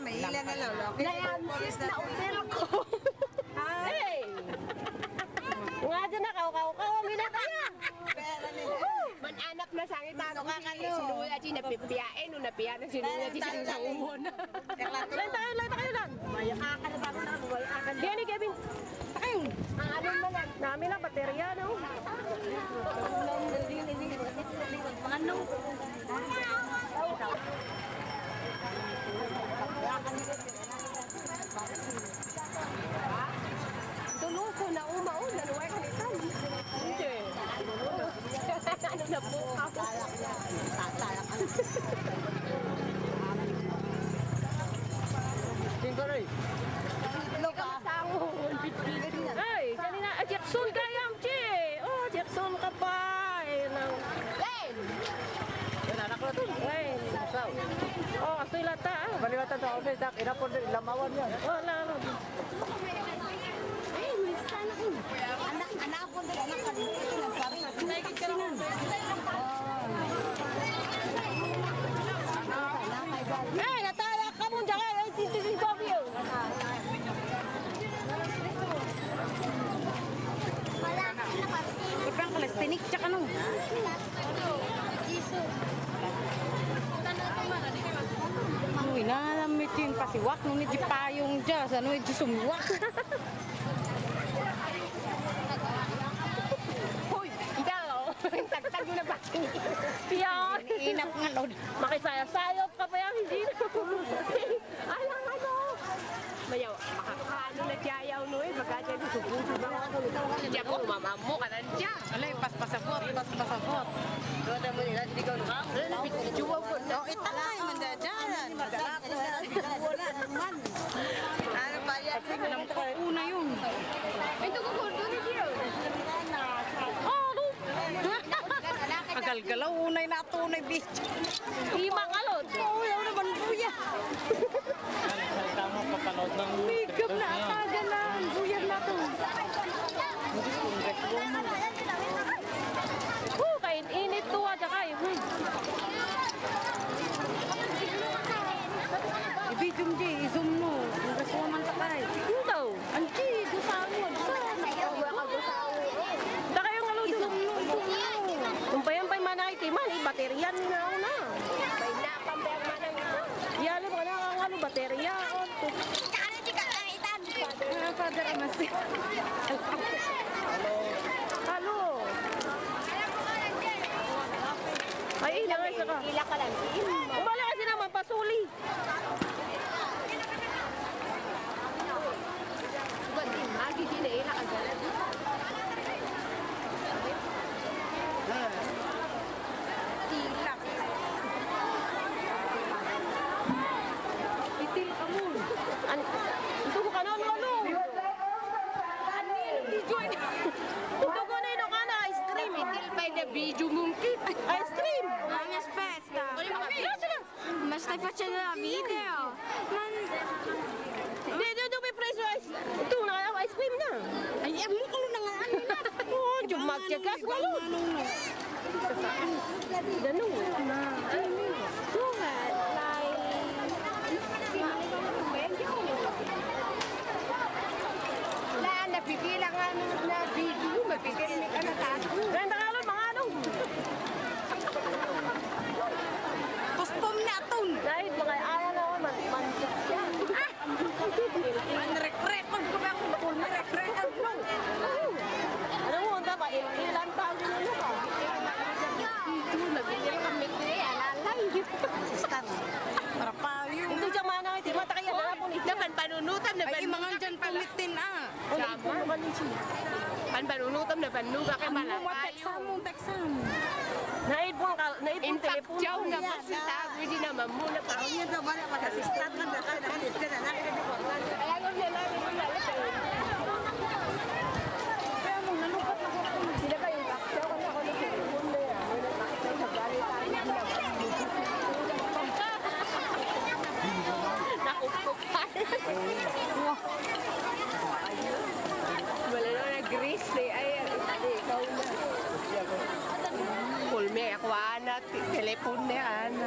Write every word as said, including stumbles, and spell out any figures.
Maila na lang, no? Nayamsit na hotel ko. Hey! Nga dyan na, kaw-kaw-kaw, minataya. Man-anak na sangit, ano, ka, ano? Sinuya, di napipiyain, no, napiya na, sinuya, di sinusangumon. Lang tayo, lang tayo, lang. Diyan ni Kevin. Ayun. Ang ano man, nami na, baterya, no? Ano? Tuluko na uma, oh, naluway ka nito. Hindi. Ano na po? Tatalak na. Tatalak na. Singko, Roy. Itlog, ah. Ay, kanina, ah, Jackson kayam, Che. Oh, Jackson ka pa. Ay, nang Len! Yan, anak ko to. Len. Saw. Oh, asoy lata, ah. Baliwatan to, okay, tak, inapon din, lamawan yan. Oh, laro. Ay, may sana ko. Anak, anak ko din, anak ko din. Ito, nagsabi. Eh, natala ka mo, diyan ka, eh, titisin ko, Bill. Ibang calisthenics, tsaka no? Uy, nalamit yung pasiwak, no, ni di payong dyan, ano, di sumwak. Hoy, ikaw, tagtag mo na ba? Yan. Inap nga, Lord. Makisayap-sayap ka pa yan, hindi na. Alam ano? Mayaw, makakaano na tiyayaw, no, eh, baka dyan, subukan mo. Diyan mo, mama mo, kanan dyan. Alay, paspasabot, paspasabot. Doon tayo mo nila, hindi ka, no? Alay, nabidyoan ko. Oh, italay, mandadyan. Ano pa yan? Alam ko, una yun. Ito ko, doon na siya. Oh, no. Agalgalaw, unay na ito, unay video. Di makalot. Oo, yaw naman, buya. Tama, papanood ng Migam na atagan na, buya na to. Oh, kain-init to, ah, tsaka, eh, hmm. I-video mo, Jay, i-zoom mo. Ang rasuwa man ta kay. Ito. Anchi, gusaw mo, gusaw. Ito kayo nga luto. Isumno, isumno. Umpay-umpay man ay timan, eh, bateryan nga ako na. May napambay ang manang ito. Yalo ka na, ang ano, baterya. Oh, to. Ah, Father Amasi. Halo. Ay, ina nga, isa ka. Ila ka lang. Umala kasi naman, pasuli. Sugat din, agi din eh, nakagalan. Tilak. Itil ka mo. An-, ito ko kanon, ano? Ano yung video? Ito ko na yun, ano, ice cream. Itil pa yung video mong kit. Ice cream. Ang espesta. Wala, sila. Mas tayo pa siya na video. Man. Di, di, di, may price rice. Ito na, ice cream na. Ay, ang muklo na nga, ano na? Oo, yung magtiyagas, wala. Ganun. Sugat, like, wala, napipila nga na video, mapipili ka na tayo. Ganda ka lang, mga ano. Postpone na ton. Dahil mga aya na, man, man. Ah! Ang rek-record ko ba akong full rek-record, no? Ano mo, ang dama? Ilan taon din, ano ba? Ito, nagigil kami, te, alalay. Star. Para payo. Ito, dyan, manang, ito, mata kaya na ako nito. Dapat panunutan na. Ay, panunutan mangan dyan, pala. Tumitin, ah. Sama. Pan panunutan na panuga kay. Ano mo, malapayo. Text mo, text mo. Naipon ka, naipon telepono. Impakyaw na ba sila? Pwede naman muna pa. Ayun daw, wala pa kasi start na dahil na, na, na, na. Kaya nga niya namin yung lalit eh. Kaya mo, nalupat na ako. Sila ba yung pakyaw? Kasi ako nagtelepono na yan. May nagpakyaw sa galit. Nakupok. Wala na, nag-grease eh. Ay, ay, ikaw na. Call me, ako, ana, ti-, telepono ni ana.